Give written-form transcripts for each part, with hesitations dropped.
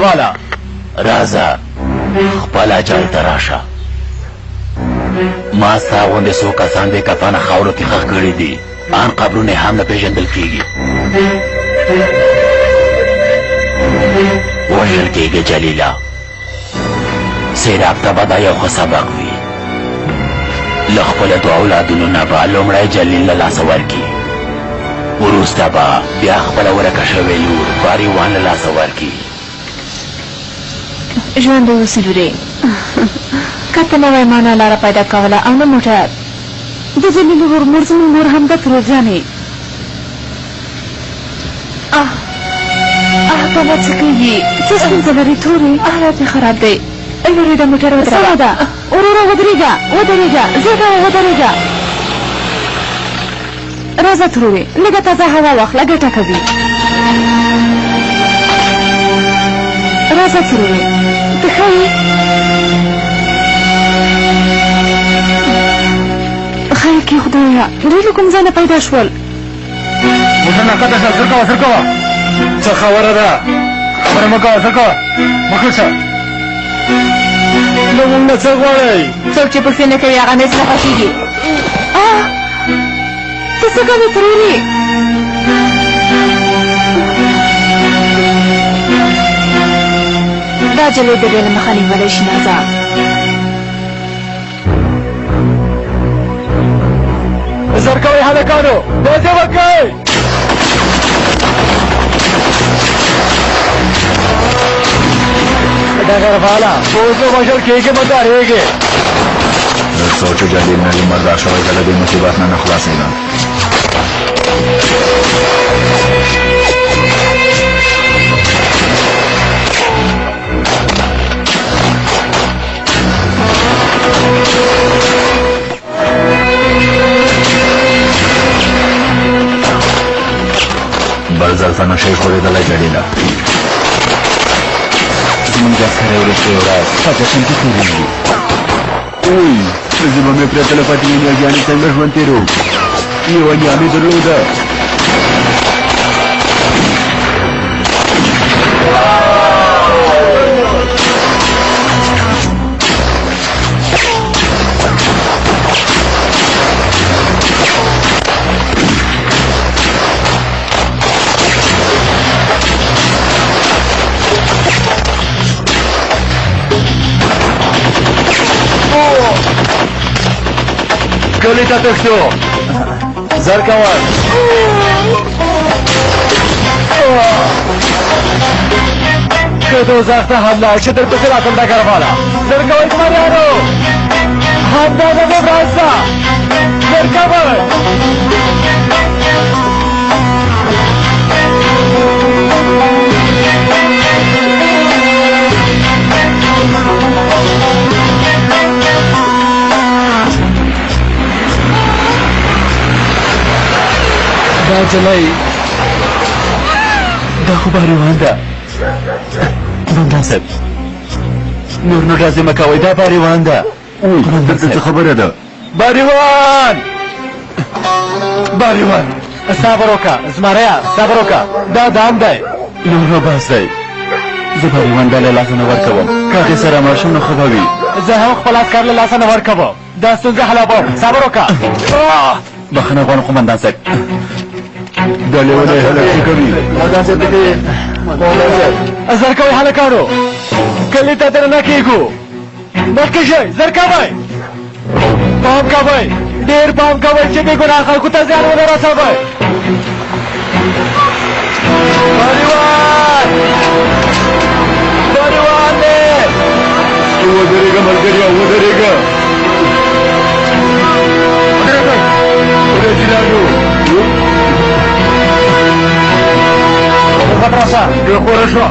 ډګرواله. راځه خپل اجل ته راشه. ما ستا غوندې څو کسان بې کفنه خاورو کې ښخ کړي دي، آن قبرونه یې هم نه پېژندل کېږي. وژل کېږي جلیله. سیراب ته به دا یو ښه سبق وي. له خپلو دوو اولادونو نه به لومړی جلیل له لاسه ورکړي، وروسته به بیا خپله ورکه شوې لور باریوان له لاسه ورکړي. ژوندی اوسې لورې، که ته نه وای ما نه لاره پیدا کوله او نه موټر. د جلیل ورور مور زموږ مور هم ده ترورجانې. اه اه بابا څه کیږي؟ څه ستونزه لرې تورې؟ حالت مې خراب دی لورې، دا موټر ودروه. سمه ده وروره، ودرېږه ودرېږه، زر کوه ودرېږه. راځه ترورې، لږه تازه هوا واخله، ګټه کوي. راځه ترورې، ته ښه یې؟ خیر کې خدایه، دوی له کوم ځای نه پیدا شول؟ موټر نه کښته شه، زر کوه زر کوه. څه خبره ده؟ خبره مه کوه، زر کوه، مخکې شه. له موږ نه څه غواړئ؟ څوک چې پوښتنه نه کوي هغه مې نه خوښېږي. ته څه کوې ترورې؟ دا جلۍ د ډېر مخه نیولی شي نازا. زر کوئ هلکانو، ډزې وکړئ. ډګرواله اوس نو وژل کېږي، مه ډارېږې. تر څو چې جلیل نه وي مردار شوی، زه له دې مصیبت نه نه خلاصېږم. بل ځل ته نه شې ژغورېدلی جلیله. زموږ د عسکرۍ وروستۍ ورځ په جشن کې تېرېږي. اوی، زه به مې پرته له فاطمې نیاګانې څنګه ژوند تېروم؟ یوه نیا مې درلوده. کلي ته تښتو، زر کوه. که دوزخ ته هم لاړ شې درپسې راتلم ډګرواله. زر کوئ زمریانو، همدا به مې ورځ ده. زر کوئ. دا جلۍ دا خو باریوان ده. قومندان صاحب نور نو ډزې مه کوئ، دا باریوان ده. اوی، دلته څه خبره ده؟ باریوان باریوان، صبر وکړه زمریه، صبر وکړه، دا دام دی. نور نو بس دی، زه باریوان بیا له لاسه نه ورکوم. که هغې سره مړ شم نو ښه به وي. زه هم خپل عسکر له لاسه نه ورکوم، دا ستونزه حلوم، صبر وکړه. بخښنه غواړم قومندان صاحب. دا لیونی هلک څه کوي؟ زر کوئ هلکانو، کلي ته درنه کېږو. مخکې شئ، زر کوئ، پام کوئ، ډېر پام کوئ چې بې ګناه خلکو ته زیان ونه رسوئ. باریوان باریوان دی. ودرېږه ملګریه، ودرېږه. ودرېږئ. رجلانو راشه، ډېر خوره شوه.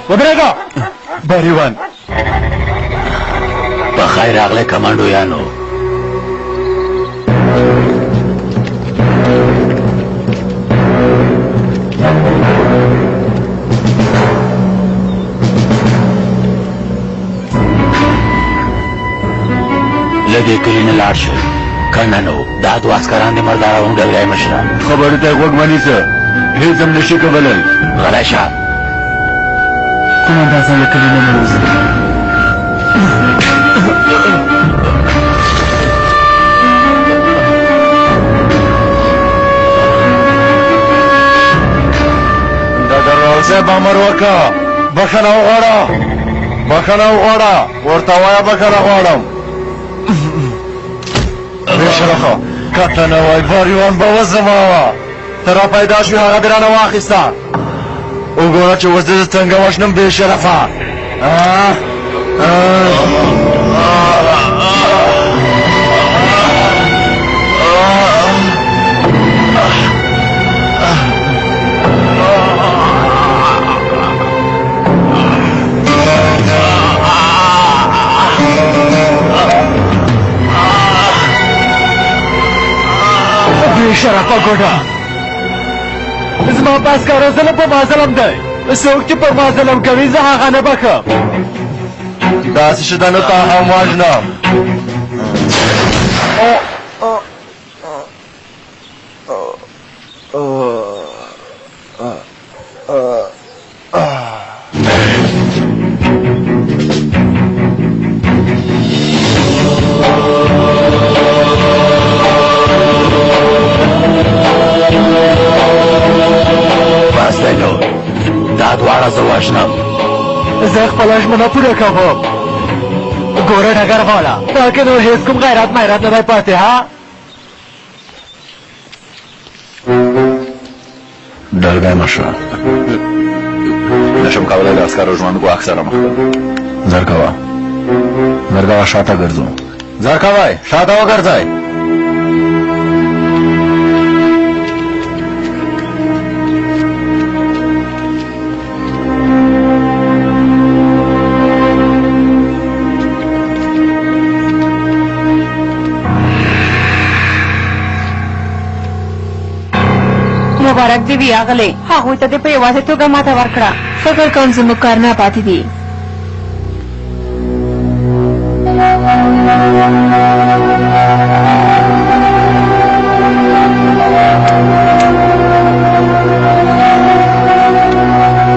ودرېږه. باریوان په خیر راغلی کمانډویانو. له دې کلي نه لاړ شئ، که نه نو دا دوه عسکران دې مرداروم. ډګری مشره، خبرو ته یې غوږ مه نیسه. هېڅ هم نشي کولی. غلی شه. قومندان صاحب له کلي نه مې وځي. ډګروال صاحب امر وکړه، بښنه وغواړه، بښنه وغواړه، ورته وایه بښنه غواړم. بې شرفه، که ته نه وای باریوان به اوس زما وه. ته را پیدا شوې هغه دې رانه واخیسته. وګوره چې اوس دې زه څنګه وژنم بې شرفه. بې شرفه ګوډه، زما په عسکرو ظلم په ما ظلم دی. څوک چې پر ما ظلم کوي زه هغه نه بښم. داسې شده نو تا هم وژنم. بس دی نو، دا دواړه زه وژنم. زه خپله ژمنه پوره کوم. ګوره ډګرواله، تا کې نور هېڅ کوم غیرت میرت نه دی پاتې. ها ډلګی مه شه، نشم کولی د عسکرو ژوند ګواښ سره مخ کړم. زر کوه، زر کوه، شاته ګرځو. زر کوی، شاته وګرځئ. مبارک دې وي اغلې، هغوی ته دې په یوازې توګه ماته ورکړه. فکر کوم زموږ کار نه پاتې دي.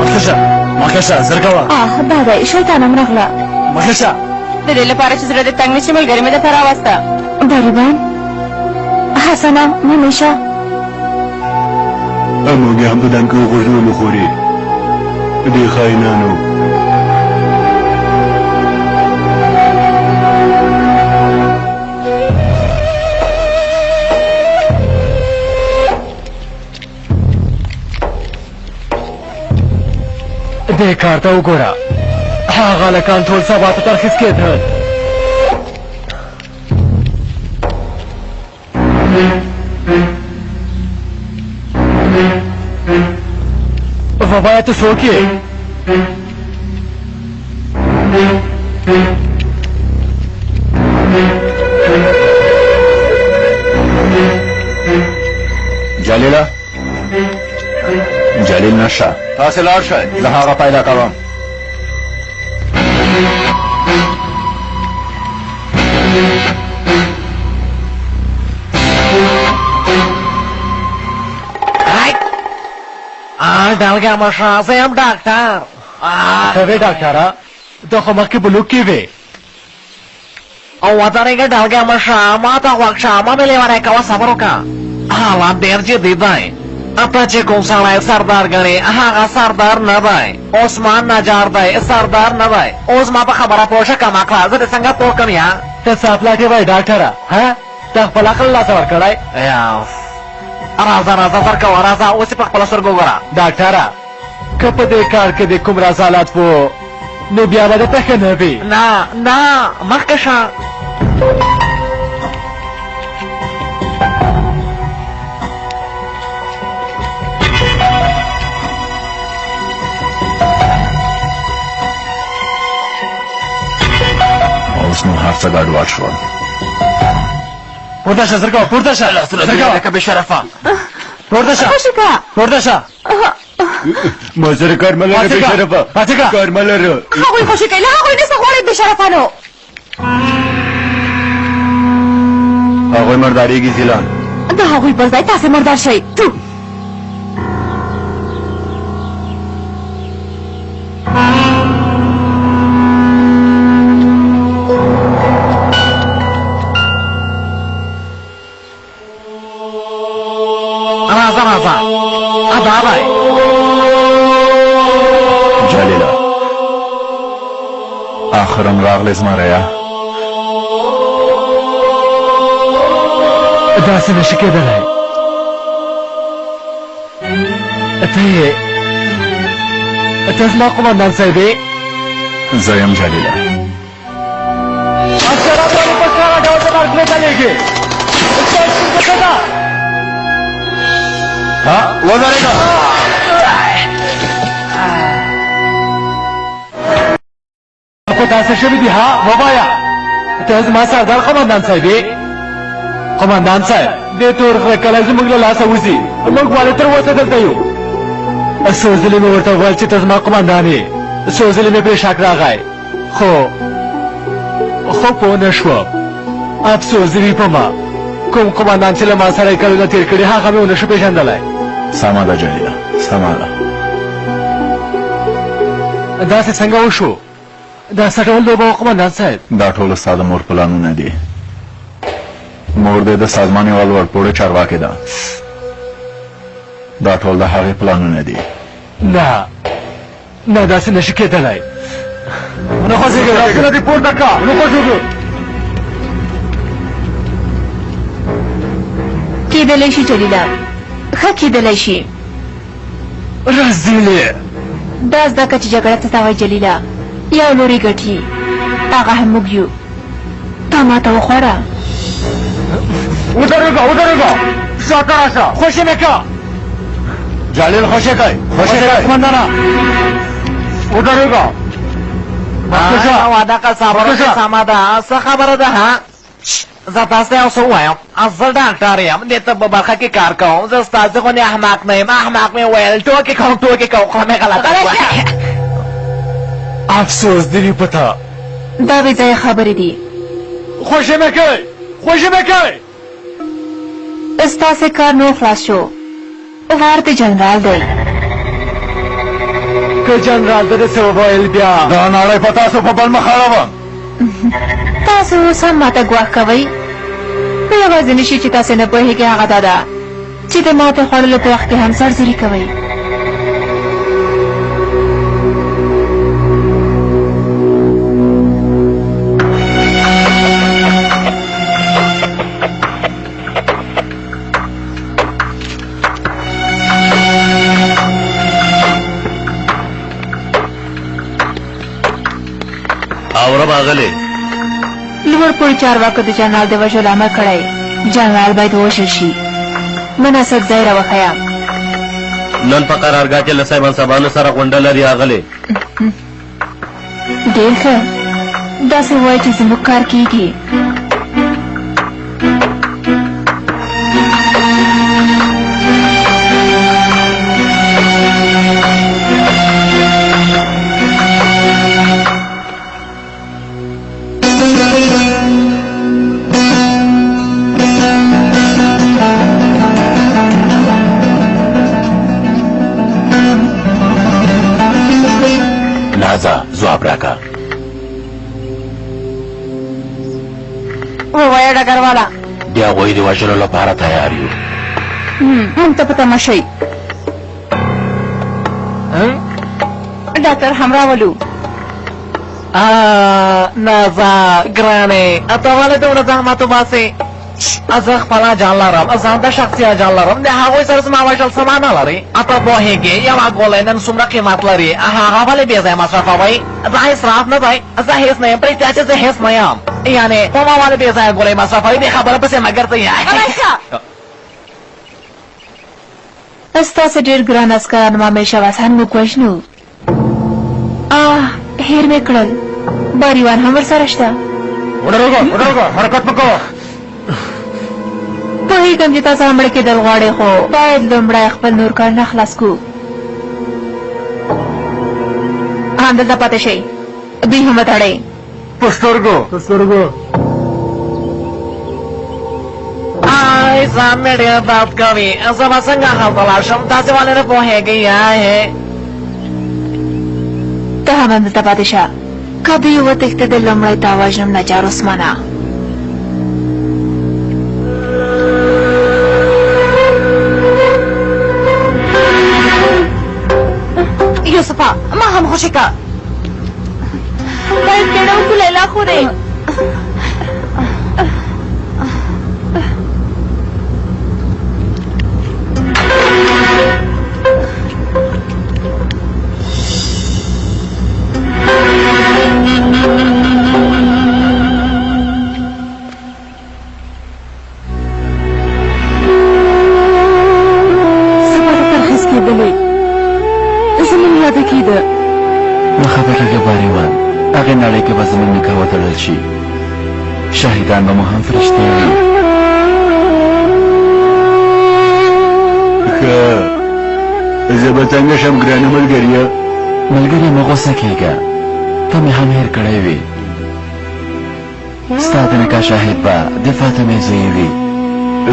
مخکې شه، مخکې شه، زر کوه. آه دا دی، شیطان هم راغله. مخکې شه. د دې لپاره چې زړه دې تنګ نه شي ملګري مې درته راوسته. باریبان، حسنه، ممیشه. موږ یې هم په دام کې وغوږونه مخوري دې خاینانو. دې کار ته وګوره، هغه هلکان ټول سبا ته ترخیص کېدل. ووایه ته څوک یې؟ جلیله، جلیل نشه، تاسې لاړ شئ، زه هغه پیدا کوم. ډلګه مشره، زه یم ډاکټر. ته وې ډاکټره؟ ته خو مخکې بلوک کې وې. او ودرېږه ډلګه مشره، ما ته غوږ شه، مه مې لېونی کوه، صبر وکړه. حالات ډېر جدي دی. ته چې کوم سړی سردار ګڼې هغه سردار نه دی، عثمان نجار دی، سردار نه دی. اوس ما په خبره پوه شه که مکړه، زه دې څنګه پوه کړم یا؟ ته څه اپلاټې وایې ډاکټره؟ ها، تا خپل عقل له لاسه ورکړی؟ راځه راځه، زر کوه، راځه، اوس یې په خپلو سترګو وګوره. ډاکټره، که په دې کار کې دې کوم رذالت و نو بیا به درته ښه نه وي. نه نه، مخکې شه. اوس نو هر څه ګډوډ شول. پورته شه، زر کوه، پورته شه، لاسونه زر دې کوه، لکه بې شرفه. پورته شه، خوشې کړه. پورته شه. ما سره کار مه لره بې شرفه، پاڅېږه. کار مه لره. هغوی خوشې کړئ، له هغوی نه څه غواړئ بې شرفانو؟ هغوی مردارېږي زیلان. د هغوی پر ځای تاسې مردار شئ. تو. جلیله آخر هم راغلې زما ریا. داسې نه شي کېدلی. ته یې، ته زما قومندان صاحب یې؟ زه یم جلیله. عسکران ولې په ښکاره ډول د مرګ خولې ته لېږې؟ ستا ستونزه څه ده؟ ها ودرېږه. په تا څه شوي دي؟ ها ووایه. ته زما سردار قومندان صاحب یې؟ قومندان صاحب، دې تور خره کلی زموږ له لاسه وځي. موږ ولې تر اوسه دلته یو؟ څو ځلې مې ورته وویل چې ته زما قومندان یې، څو ځلې مې پرې شک راغی، خو پوه نه شوم. افسوس دې وي په ما، کوم قومندان چې له ما سره یې کلونه تېر کړي هغه مې ونه شو پېژندلی. سمه ده جلیله، سمه ده. داسې څنګه وشو؟ دا څه ډول لوبه وه قومندان صاحب؟ دا ټول ستا د مور پلانونه دي. مور دې د سازمان یوه لوړپوړې چارواکې ده. دا ټول د هغې پلانونه دي. نه نه، داسې نشي کېدلی. ونه خوځېږئ، لاسونه دې پورته کړه. ونه خوځېږئ. کېدلی شي جلیله، ښه کېدلی شي. رزیلې! دا زده که چې جګړه څه ته وایي جلیله. یو لوری ګټي، هغه هم موږ یو. تا ماته وخوړه. ودرېږه، ودرېږه، شاته راشه، خوشې مې کړه. جلیل خوشې کړئ، خوشې کړئ. قومندانه ودرېږه. مخکې شه. وعده که صبر وکړې سمه ده. څه خبره ده؟ ها زه تاسو ته یو څه ووایم. زه ډاکټر یم، د طب په برخه کې کار کوم. زه ستاسو غوندې احمق نه یم. احمق مې ویل، ټوکې کوم، ټوکې کوم، خوله مې غلطه شوه. افسوس دې وي په تا. دا بې ځایه خبرې دي. خوشې مې کړئ، خوشې مې کړئ. ستاسې کار نور خلاص شو. وار د جنرال دی. که جنرال ته دې څه وویل بیا. دا نړۍ په تاسو په بل مخ اړوم. تاسو اوس هم ماته ګواښ کوئ؟ په یوازیني شي چې تاسې نه پوهېږئ هغه دا ده چې د ماتې خوړلو په وخت کې هم سرزوري کوئ. اورم اغلې. لوړ پوړي چارواکو د جنرال د وژلو امر کړی. جنرال باید ووژل شي. مناسب ځای راوښیه. نن په قرارګاه کې له صاحب منصبانو سره غونډه لري اغلې. ډېر ښه، داسې ووایه چې زموږ کار کیږي. نازا ځواب راکه. ووایه ډګرواله. د هغوی د وژلو لپاره تیار یو. موږ ته په تمه شئ. ډاکټر هم راولو. نازا ګرانې، ته ولې دومره زحمت وباسې؟ زه خپل اجل لرم، ځان ته شخصي اجل لرم. د هغوی سره زما وژل څه معنا لري؟ ته پوهېږې یوه ګولۍ نن څومره قیمت لري؟ هغه ولې بې ځایه مصرفوئ؟ دا اسراف نه دی؟ زه هېڅ نه یم، پرېږده چې زه هېڅ نه یم. یعنې په ما ولې بې ځایه ګولۍ مصرفوئ؟ دې خبره پسې مه ګرځئ. غلی شه! ستاسې ډېر ګران عسکران ما مېشه وسان موږ وژنو. آه، هېر مې کړل، باریوان هم ورسره شته. ودرېږه، ودرېږه، حرکت مه کوه. پوهېږم چې تاسو هم مړه کېدل غواړئ، خو باید لومړی خپل نور کارونه خلاص کړو. همدلته پاتې شئ، دوی هم وتړئ. په سترګو، په سترګو. آی ځان مې ډېر درد کوي، زه به څنګه هلته لاړ شم؟ تاسې ولې نه پوهېږئ؟ آی ته هم همدلته پاتې شه. که دوی وتښتېدل لومړی تا وژنم نجار عثمانه. یوسفه ما هم خوشې که. باید بیړه وکړو لیلا خورې. سبا ته ترخیص کېدلې زموږ واده کېده. مه خفه کېږه باریوان، هغې نړۍ کې به زموږ نکاح وتړل شي، شاهدان به مو هم فرشتې وي. ښه زه به څنګه شم ګرانه ملګریه؟ ملګری مه غوسه کېږه، ته مې هم هېر کړی وې. ستا د نکاح شاهد به د فاطمې زوی وي.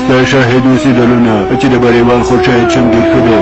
ستا شاهد اوسېدلو نه چې د بریوان خور شاهد شم ډېر ښه دی.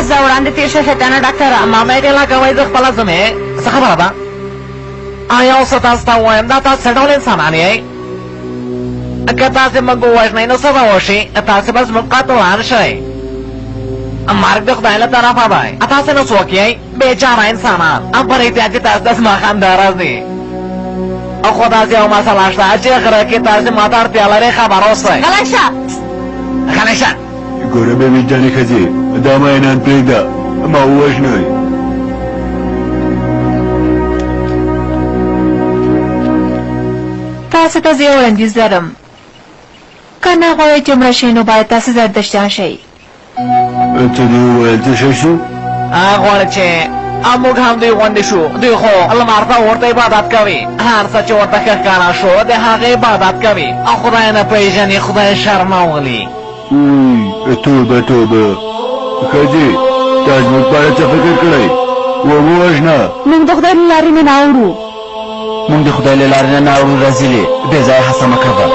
زه وړاندې تېر شه شیطانه ډاکټره. ما مې دې لګوئ زه خپله ځم. څه خبره ده؟ آیا اوس تاسو ته ووایم دا تاسو څه ډول انسانان یئ؟ که تاسې موږ ووژنئ نو څه به وشي؟ تاسې به زموږ قاتلان شئ. مرګ د خدای له طرفه دی. تاسې نو څوک یئ؟ بېچاره انسانان. په رښتیا چې تاسو ته زما خندا راځي، خو داسې یوه مسله شته چې غره کې تاسې ما ته اړتیا لرئ. خبر اوسئ. غلی شه، غلی شه. ګوره بې وجدانې ښځې، دا ماینان پرېږده، ما ووژنئ. تاسو ته زه یو وړاندیز لرم، که نه غواړئ چې مړه شئ نو باید تاسو زردشتیان شئ. څه دې وویل؟ څه شی شو؟ غواړي چې موږ هم دوی غوندې شو. دوی خو لمر ته ورته عبادت کوي، هر څه چې ورته ښه ښکاره شو د هغې عبادت کوي او خدای نه پېژني، خدای شرمولي. اوی توبه توبه، ښځې تا زموږ په اړه څه فکر کړی؟ ومو وژنه. موږ د خدای له لارې نه نه اوړو. موږ د خدای له لارې نه نه اوړو رزیلې، بې ځایه هڅه مه کوه.